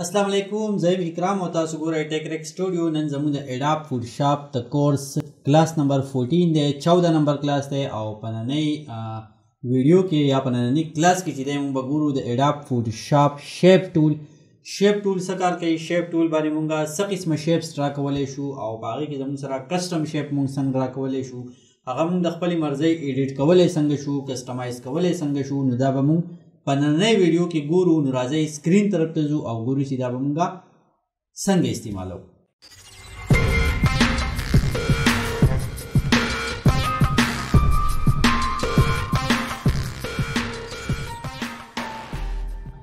السلام علیکم، زه یم اکرام او تاسو ګورئ ټیک ریک سټوډیو. نن زموږ د اډاپ فوټوشاپ د کورس کلاس نمبر 14 دی، 14 نمبر کلاس دی. او په ننۍ ویډیو کې یا په ننني کلاس کې چې دی موږ به ګورو د اډاپ فوټوشاپ شیپ ټول. شیپ ټول څه کار کوي، شیپ ټول باندې موږ څه قسمه شیپس ډرا کولی شو او په هغې کې زموږ سره کسټم شیپ موږ څنګه ډرا کولی شو، هغه موږ د خپلې مرضۍ ایډیټ کولی څنګه شو، کسټمایز کولی څنګه شو. نو دا به موږ په نننۍ ویډیو کې ګورو. نو راځئ سکرین طرف ته ځو او ګورو چې دا به موږ څنګه استعمالوو.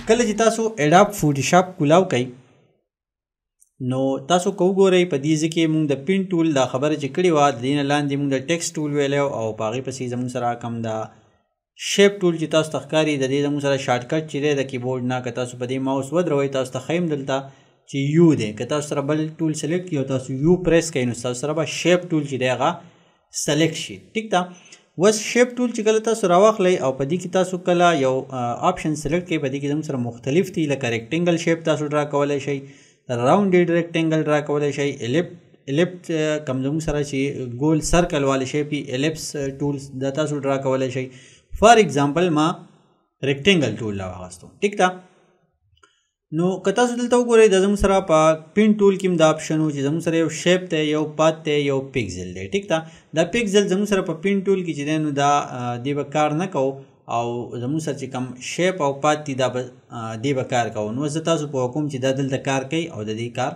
کله چې تاسو اډاپ فوټوشاپ کولاو کوئ نو تاسو که وګورئ په دې ځای کې موږ د پین ټول دا خبره چې کړې وه، د دې نه لاندې موږ د ټیکسټ ټول ویلی او په هغې پسې زموږ سره کوم د شیپ ټول چې تاسو ته ښکاري د دې زموږ سره شارټکټ چې دی د کیبورډ نه، که تاسو په دې ماوس ودروئ تاسو ته ښیم دلته چې یو دی. که تاسو سره بل ټول سلیکټ کړئ او تاسو یو پریس کړئ نو تاسو سره به شیپ ټول چې دی هغه سلیکټ شي. ټیک ده. اوس شیپ ټول چې کله تاسو راواخلئ او په دې کې تاسو کله یو آپشن سلیکټ کړئ، په دې کې زموږ سره مختلف دي، لکه ریکټینګل شیپ تاسو ډرا کولی شئ، راونډډ ریکټینګل ډرا کولی شئ، الیپت کوم زموږ سره چې ګول سرکل والے شیپ وي الیپس ټول دا تاسو ډرا کولی شئ. فار اگزامپل ما ریکټینګل ټول لا واغستو. ټیک ده. نو که تاسو دلته وګورئ د زموږ سره په پین ټول کې هم دا آپشن و چې زموږ سره یو شیپ دی، یو پات دی، یو پیکسل دی. ټیک ده. دا پیکسل زموږ سره په پین ټول کې چې دی نو دا دې به کار نه کوو او زموږ سره چې کوم شیپ او پات دی دا به دې به کار کوو. نو زه تاسو پوه کوم چې دا دلته کار کوي او د دې کار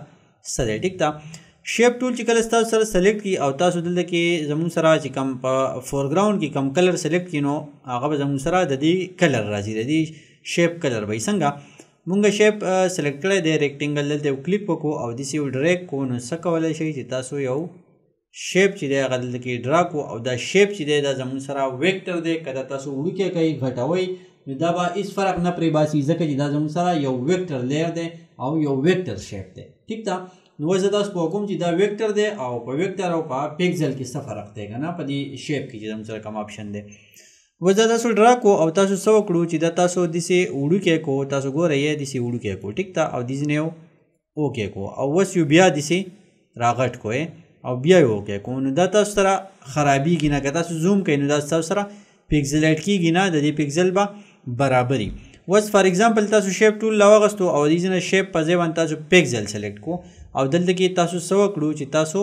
څه دی. ټیک ده. شیپ ټول چې کله تاسو سره سلیکټ کړي او تاسو دلته کې زموږ سره چې کوم په فورګراوند کې کوم کلر سلیکټ کړي نو هغه به زموږ سره د دې کلر راځي، د دې شیپ کلر به یې. څنګه مونږ شیپ سلیکټ کړی دی ریکټینګل، دلته یو کلیک وکړو او داسې یو ډریک کړو نو څه کولی شئ چې تاسو یو شیپ چې دی هغه دلته کې ډرا کړو او دا شیپ چې دی دا زموږ سره ویکټر دی. که دا تاسو وړوکی کوئ غټوئ نو دا به هیڅ فرق نه پرې باسي، ځکه چې دا زموږ سره یو ویکټر لیر دی او یو ویکټر شیپ دی. ټیک ده. نو زه تاسو پوه کوم چې دا ویکټر دی او په ویکټر او په پیکسل کې څه فرق دی که نه، په دې شیپ کې چې زموږ سره کوم آپشن دی. اوس دا تاسو ډرا کو او تاسو څه وکړو چې دا تاسو داسې وړوکی کو، تاسو ګورئ یې داسې وړوکی کو. ټیک ده. او داسې نه یو اوکی کو او اوس یو بیا داسې راغټ کو او بیا یې اوکی کو نو دا تاسو سره خرابېږي نه. که تاسو زوم کوئ نو دا تاسو سره پیکسلیټ کېږي نه، د دې پیکسل به برابري. اوس فار اگزامپل تاسو شیپ ټول لا واغستو او دې ځای نه شیپ په ځای باندې تاسو پیکسل سلیکټ کو او دلته کې تاسو څه وکړو چې تاسو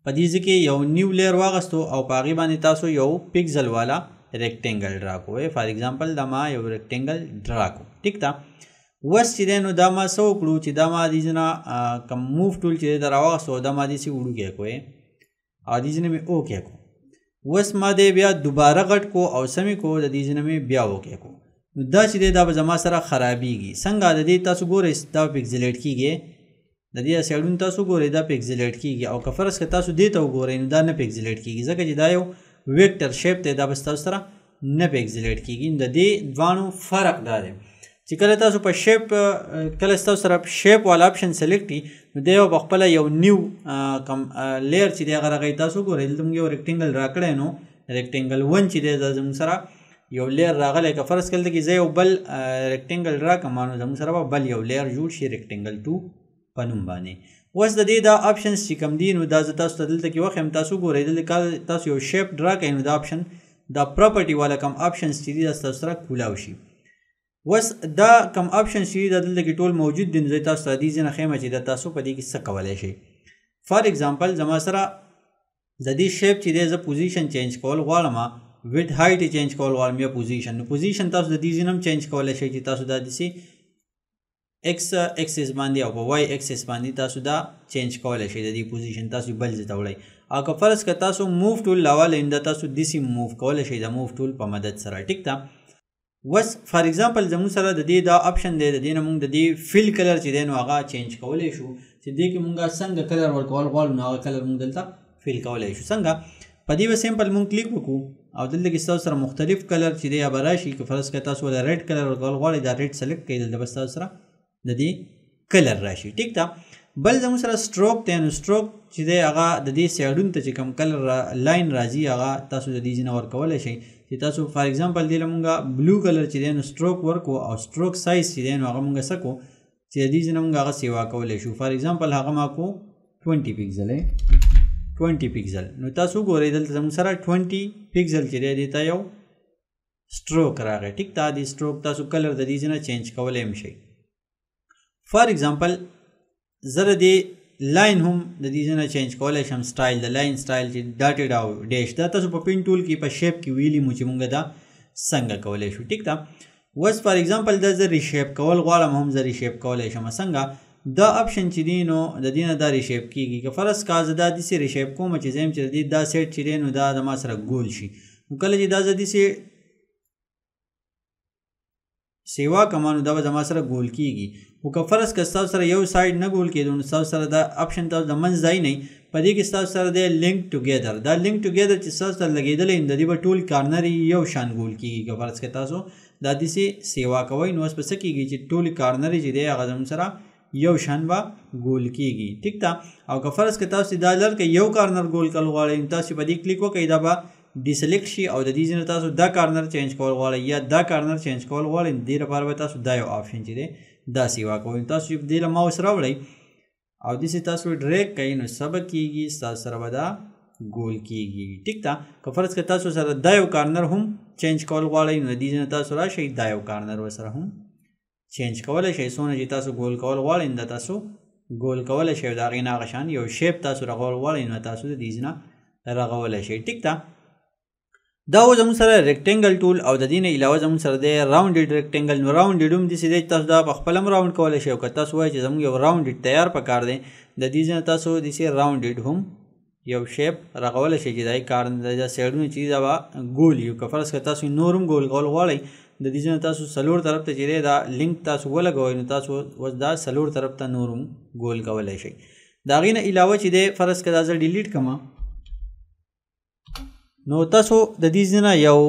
په دې ځای کې یو نیو لیر واغستو او په هغې باندې تاسو یو پیکسل والا ریکټینګل ډرا کوئ. فار اگزامپل دا ما یو ریکټینګل ډرا کو. ټیک ده. اوس چې دی نو دا ما څه وکړو چې دا ما دې ځای نه کوم موف ټول چې دی دا راواغستو او دا ما داسې وړوکی کوئ او دې ځای نه مې اوکی کو. اوس ما دی بیا دوباره غټ کو او څه مې کو د دې ځای نه مې بیا اوکی کو. نو دا چې دی دا به زما سره خرابېږي. څنګه د دې تاسو ګورئ دا پیکسلیټ کېږي، د دې سایډون تاسو ګورئ دا پیکسلیټ کېږي او که فرض که تاسو دې ته وګورئ نو دا نه پیکسلیټ کېږي، ځکه چې دا یو ویکټر شیپ دی، دا به ستاسو سره نه پیکسلیټ کېږي. نو د دې دواړو فرق دا دی چې کله تاسو په شیپ کله ستاسو سره شیپ والا آپشن سلیکټ کړي نو دی به خپله یو نیو کوم لیر چې دی هغه راغی. تاسو ګورئ دلته موږ یو ریکټینګل راکړی نو ریکټینګل 1 چې دی دا زموږ سره یو لیر راغلی. که فرض کړئ دلته کې زه یو بل ریکټینګل راکړم نو زموږ سره به بل یو لیر جوړ شي ریکټینګل 2 په نوم باندې. اوس د دې دا آپشنز چې کوم دي نو دا زه تاسو ته دلته کې وښیم. تاسو ګورئ دلته که تاسو یو شیپ ډرا کړئ نو دا آپشن دا پراپرټي والا کوم آپشنز چې دي دا ستاسو سره کولاو شي. اوس دا کوم آپشنز چې دي دا دلته کې ټول موجود دي. نو زه تاسو ته دې ځای نه ښیم چې دا تاسو په دې کې څه کولی شئ. فار اگزامپل زما سره د دې شیپ چې دی زه پوزیشن چینج کول غواړم، ویډ هایټ یې چینج کول غواړم یا پوزیشن. نو پوزیشن تاسو د دې ځای نه هم چینج کولی شئ چې تاسو دا داسې ایکس اکسس باندې او په وای اکسس باندې تاسو دا چینج کولی شئ. د دې پوزیشن تاسو بل ځای ته وړئ. او که فرض که تاسو موف ټول راولئ نو دا تاسو داسې موف کولی شئ د موف ټول په مدد سره. ټیک ده. اوس فار اگزامپل زموږ سره د دې دا آپشن دی، د دې نه موږ د دې فیل کلر چې دی نو هغه چینج کولی شو چې دې کې موږ څنګه کلر ورکول غواړو نو هغه کلر موږ دلته فیل کولی شو. څنګه په دې به سمپل موږ کلیک وکړو او دلته کې ستاسو سره مختلف کلر چې دی هغه به راشي. که فرض کړئ تاسو له ریډ کلر ورکول غواړئ دا ریډ سلیکټ کړئ، دلته به ستاسو سره د دې کلر راشي. ټیک ده. بل زموږ سره سټروک دی، نو سټروک چې دی هغه د دې سایډون ته چې کوم کلر لاین راځي هغه تاسو د دې ځای نه ورکولی شئ. چې تاسو فار اگزامپل دې له مونږه بلو کلر چې دی نو سټروک ورکو او سټروک سایز چې دی نو هغه مونږه څه کړو چې د دې ځای نه موږ هغه سیوا کولی شو. فار ایگزامپل هغه ما کو 20 پکسل، 20 پکسل. نو تاسو وګورئ دلته زموږ سره 20 پکسل چې دی دې ته یو stroke راغی. ټیک ده، دې stroke تاسو color د دې ځای نه change کولی هم شئ. فار ایگزامپل زه د دې line هم د دې ځای نه change کولی شم، سټایل د line style چې dotted او dash، دا تاسو په pen tool کې په shape کې ویلي مو چې موږ دا څنګه کولی شو. ټیک ده، اوس فار ایگزامپل دا زه reshape کول غواړم، هم زه reshape کولی شم. څنګه؟ دا option چې دی نو د دې نه دا reshape کیږي. که فرض کا زه دا داسې reshape کوم چې زه یم چې د دې دا سیټ چې دی نو دا زما سره ګول شي، نو کله چې دا زه داسې سیوا کوم نو دا به زما سره ګول کیږي. خو که فرض که ستاسو سره یو side نه ګول کېدو نو ستاسو سره دا option تاسو د منځ ځای نه، په دې کې ستاسو سره دی link together. دا link together چې ستاسو سره لګېدلی نو د دې به ټول corner یو شان ګول کیږي. که فرض که تاسو دا داسې سیوا کوئ نو اوس به څه کیږي چې ټول corner چې دی هغه زموږ سره یو شان به ګول کیږي. ټیک ده، او که فرض که تاسو دا لر که یو corner ګول کول غواړئ نو تاسو په دې کلیک وکړئ، دا به deselect شي او د دې ځای نه تاسو دا corner change کول غواړئ یا دا corner change کول غواړئ، د دې لپاره به تاسو دا یو option چې دی دا سیوا کوئ. تاسو چې دې له ماوس راوړئ او داسې تاسو drag کوئ نو څه به کیږي، ستاسو سره به دا ګول کیږي. ټیک ده، که فرض که تاسو سره دا یو corner هم change کول غواړئ نو د دې ځای نه تاسو راشئ دا یو corner ورسره هم change کولی شئ. څونه چې تاسو ګول کول غواړئ نو دا تاسو ګول کولی شئ، د هغې نه هغه شان یو shape تاسو رغول غواړئ نو تاسو د دې ځای نه رغولی شئ. ټیک ده، دا و زموږ سره rectangle tool. او د دې نه علاوه زموږ سره دی rounded rectangle. نو rounded هم داسې دی چې تاسو دا په خپله هم round کولی شئ، او که تاسو وایئ چې زموږ یو rounded تیار پکار دی د دې ځای نه تاسو داسې rounded هم یو shape رغولی شئ چې دا یې کار نه دی، دا سایډونه چې دي دا به ګول یو. که فرض که تاسو نور هم ګول کول غواړئ د دې ځای نه تاسو څلور طرف ته چې دی دا لینک تاسو ولګوئ نو تاسو اوس دا څلور طرف ته نور هم ګول کولی شئ. د هغې نه علاوه چې دی فرض که دا زه delete کړم نو تاسو د دې ځای نه یو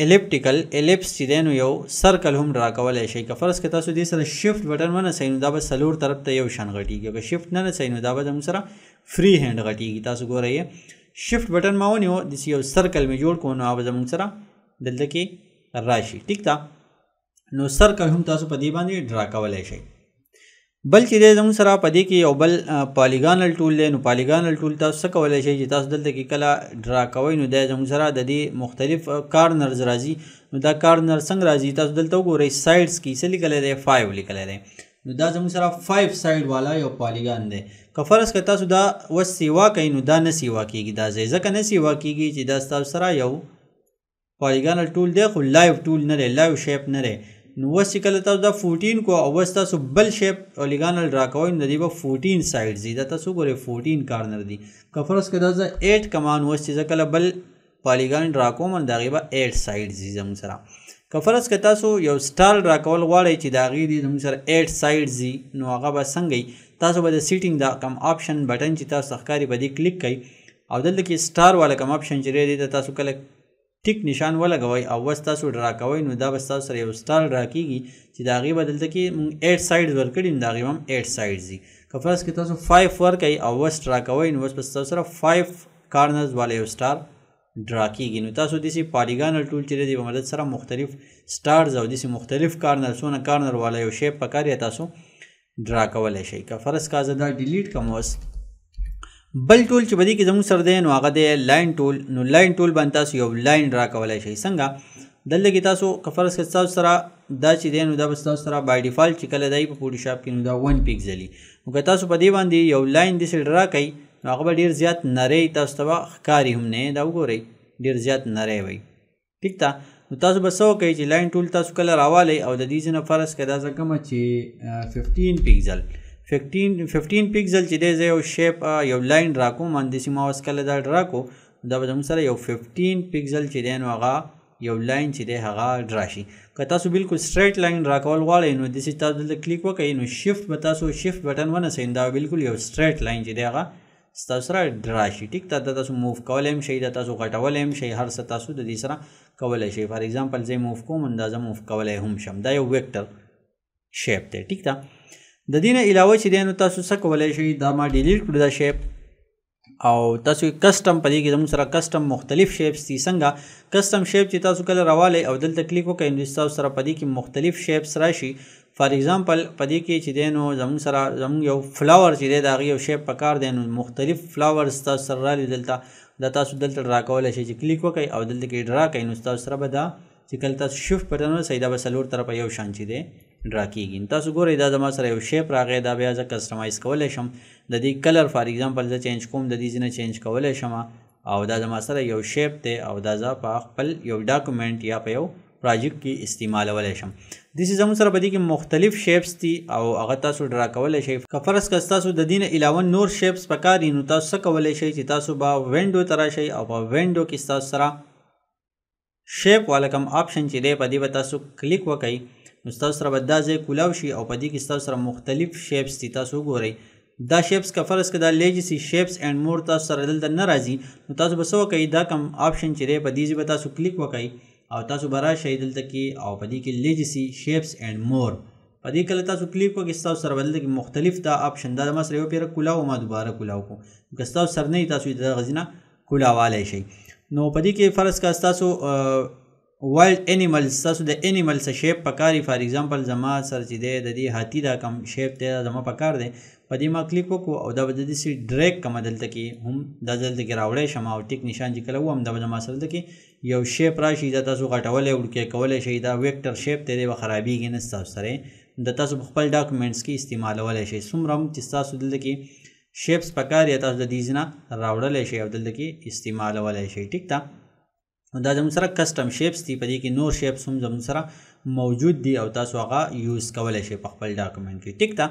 elliptical ellipse چې دی نو یو circle هم draw کولی شئ. که فرض که تاسو دې سره shift button ونیسئ نو دا به څلور طرف ته یو شان غټیږي، که shift نه نیسئ نو دا به زموږ سره free hand غټیږي. تاسو ګورئ shift button ما ونیو داسې یو circle مې جوړ کړو نو هغه به زموږ سره دلته کې راشي. ټیک ده، نو circle هم تاسو په دې باندې draw کولی شئ. بل چې دی زموږ سره په دې کې یو بل polygonal tool دی. نو polygonal tool تاسو څه کولی شئ چې تاسو دلته کې کله draw کوئ نو دی زموږ سره د دې مختلف corners راځي. نو دا corner څنګه راځي تاسو دلته وګورئ، sides کې څه لیکلی دی، 5 لیکلی دی. نو دا زموږ سره 5 side والا یو polygon دی. که فرض که تاسو دا اوس سیوا کوئ نو دا نه سیوا کیږي، دا ځای ځکه نه سیوا کیږي چې دا ستاسو سره یو polygonal tool دی خو live tool نه دی، live shape نه دی. نو اوس چې کله تاسو دا 14 کو او اوس تاسو بل shape polygonal draw کوئ نو د دې به 14 sides دي. دا تاسو وګورئ 14 corner دي. که فرض که دا زه 8 کوم نو اوس چې زه کله بل polygon draw کوم نو د هغې به 8 sides دي زموږ سره. که فرض که تاسو یو star draw کول غواړئ چې د هغې دي زموږ سره 8 sides دي نو هغه به څنګه وي؟ تاسو به د setting دا کوم option button چې تاسو ښکاري په دې کلیک کوئ او دلته کې star والا کوم option چې دی دې ته تاسو کله tick نشان ولګوئ او اوس تاسو draw کوئ نو دا به ستاسو سره یو star draw کیږي چې د هغې به دلته کې موږ 8 sides ورکړي نو د هغې به هم 8 sides دي. که فرض کې تاسو 5 ورکړئ او اوس draw کوئ نو اوس به ستاسو سره 5 corners والا یو star draw کیږي. نو تاسو داسې polygonal tool چې دی په مدد سره مختلف stars او داسې مختلف corner څونه corner والا یو shape پکار یا تاسو draw کولی شئ. که فرض کا زه دا delete کړم اوس بل tool چې په دې کې زموږ سره دی نو هغه دی line tool. نو line tool باندې تاسو یو line draw کولی شئ. څنګه؟ دلته کې تاسو که فرض کړئ ستاسو سره دا چې دی نو دا به ستاسو سره by default چې کله دی په فوټوشاپ کې نو دا 1 پکسل وي. نو که تاسو په دې باندې یو line داسې draw کړئ نو هغه به ډېر زیات نری تاسو ته به ښکاري هم نه، دا وګورئ ډېر زیات نری وي. ټیک ده، نو تاسو به څه وکړئ چې line tool تاسو کله راوالئ او د دې ځای نه فرض کړئ دا زه کومه چې 15 پکسل 15 پکسل چې دی زه یو shape یو line draw کوم، همداسې ما اوس کله دا draw کړو دا به زموږ سره یو 15 پکسل چې دی نو هغه یو line چې دی هغه draw شي. که تاسو بالکل straight line draw کول غواړئ نو داسې تاسو دلته کلیک وکړئ نو shift به تاسو shift button ونیسئ دا بالکل یو straight line چې دی هغه ستاسو سره draw شي. ټیک ده، دا تاسو move کولی هم شئ، دا تاسو غټولی هم شئ، هر څه تاسو د دې سره کولی شئ. for example زه یې move کوم نو دا زه move کولی هم شم. دا یو vector shape دی. ټیک ده، د دې نه علاوه چې دی نو تاسو څه کولی شئ، دا ما delete کړو دا shape او تاسو custom په دې کې زموږ سره custom مختلف shapes دي. څنګه custom shape چې تاسو کله راوالئ او دلته کلیک وکړئ نو ستاسو سره په دې کې مختلف shapes راشي. فار ایگزامپل په دې کې چې دی نو زموږ سره زموږ یو flower چې دی د هغې یو shape پکار دی، نو مختلف flowers ستاسو سره رالي دلته، دا تاسو دلته draw کولی شئ چې کلیک وکړئ او دلته کې draw کړئ، نو ستاسو سره به دا چې کله تاسو shift button ورسئ دا به څلور طرفه یو شان چې دی draw کېږي. نو تاسو ګورئ دا زما سره یو shape راغی، دا بیا زه customize کولی شم، د دې color for example زه change کوم، د دې ځینې change کولی شم او دا زما سره یو shape دی او دا زه په خپل یو document یا په یو project کې استعمالولی شم. داسې زموږ سره په دې کې مختلف shapes دي او هغه تاسو draw کولی شئ. که فرض که ستاسو د دې نه علاوه نور shapes پکار دي نو تاسو څه کولی شئ چې تاسو به window ته راشئ او په window کې ستاسو سره shape والا کوم option چې دی په دې به تاسو کلیک وکړئ، نو ستاسو سره به دا ځای کولاو شي او په دې کې ستاسو سره مختلف shapes دي. تاسو وګورئ دا shapes که فرض که دا legacy shapes and more تاسو سره دلته نه راځي، نو تاسو به څه وکړئ، دا کوم option چې دی په دې ځای به تاسو کلیک وکړئ او تاسو به راشئ دلته کې او په دې کې legacy shapes and more په دې کله تاسو کلیک وکړئ ستاسو سره به دلته کې مختلف دا option دا زما سره یو پیره کولاو ما دوباره کولاو کړو، که ستاسو سره نه وي تاسو یې دغه ځای نه کولاوالی شئ. نو په دې کې فرض که ستاسو wild animals ستاسو د animals shape پکار وي، for example زما سره چې دی د دې هاتي دا کوم shape دی دا زما پکار دی، په دې ما کلیک وکړو او دا به د داسې drag کړم دلته کې هم دا دلته کې راوړی شم او tick نشان چې کله ووهم دا به زما سره دلته کې یو shape راشي، دا تاسو غټولی وړوکی کولی شئ، دا vector shape دی، دی به خرابېږي نه ستاسو سره، دا تاسو په خپل documents کې استعمالولی شئ. څومره هم چې ستاسو دلته کې shapes پکار یا تاسو د دې ځای نه راوړلی شئ او دلته کې استعمالولی شئ. ټیک ده، نو دا زموږ سره custom shapes دي، په دې کې نور shapes هم زموږ سره موجود دي او تاسو هغه use کولی شئ په خپل document کې. ټیک ده،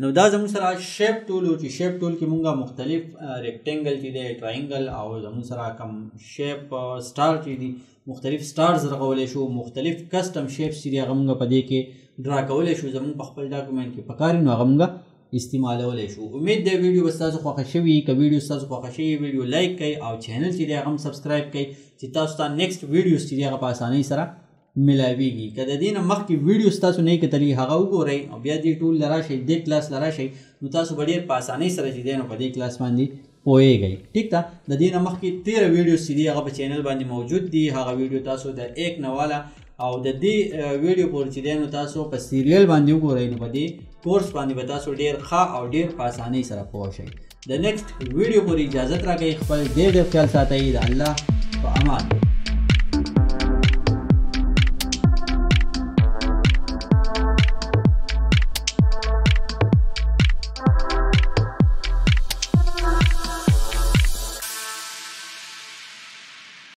نو دا زموږ سره shape tool و چې shape tool کې مونږه مختلف rectangle چې دی، triangle او زموږ سره کوم shape star چې دي مختلف stars رغولی شو، مختلف custom shapes چې دي هغه مونږ په دې کې draw کولی شو، زموږ په خپل document کې پکار وي نو هغه مونږ استعمالولی شو. امید دی ویډیو به ستاسو خوښه شوي، که ویډیو ستاسو خوښه شوي ویډیو like کړئ او channel چې دی هغه هم subscribe کړئ چې تاسو ته next videos چې دی هغه په اسانۍ سره ملاویږي. که د دې نه مخکې ویډیو ستاسو نه کتلی هغه وګورئ او بیا دې ټول له راشئ، دې کلاس له راشئ، نو تاسو به ډېر په اسانۍ سره چې دی نو په دې کلاس باندې پوهېږئ. ټیک ده، د دې نه مخکې تېره ویډیوز چې دي هغه په channel باندې موجود دي، هغه ویډیو تاسو د ایک نه واله او د دې ویډیو پورې چې دی نو تاسو په serial باندې وګورئ، نو په دې کورس باندې به تاسو ډېر ښه او ډېر په اسانۍ سره پوه شئ. د next video پورې اجازت راکړئ، خپل ډېر ډېر خیال ساتئ، د الله په امان.